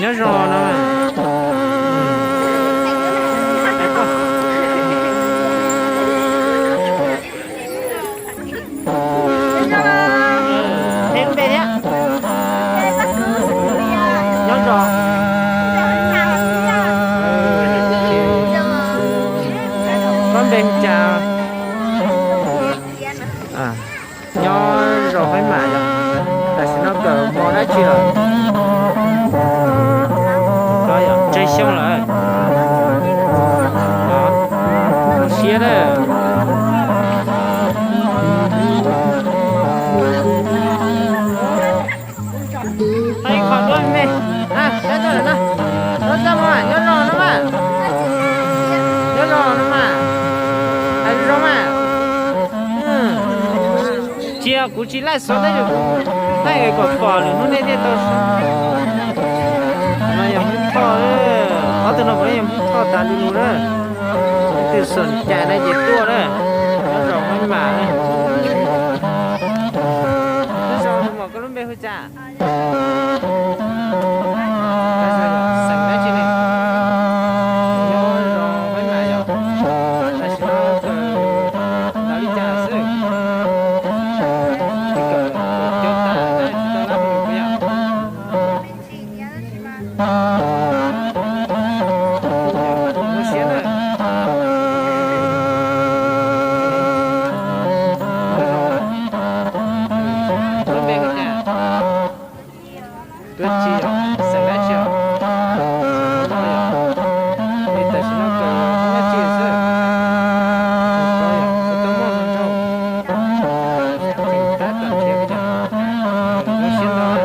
Nyob zoo no. Nyob zoo. Koj npe hu cas? Nyob zoo Huab Mam yog. Tam sim no kawm mos dab tsi lawm? Tsawg xyoo lawm? Zoo siab na. Hais qhov duab me, a, nyob zoo no mas, nyob zoo no mas, nyob zoo no mas, hais zoo zoo mas. Tsis yog kuv tsis laij xov tab sis kuv laij kom pom lwm hnub nej thiaj tau. No yog Hmoob Thoj, ob tug no puav leej yog Hmoob Thoj tas li lus na. Leej twg xom cai na ces tuaj na. Nyob zoo Huab Mam na. Nyob zoo tus muam, koj lub npe hu cas? Xeem dab tsi ne? Nyob zoo Huab Mam yog. Tam sim no kawm li cas xwb? Kawm cov tas na, tsis tau lab hu yog. Zoo siab na. Lub npe hu cas? Tuab Tsis yog, xeem dab tsi os? Noj yog. Li tam sim no kawm dab tsi xwb? Tus tau muaj hluas nraug. Tab tom nrhiav peb cov. Zoo siab ntau na.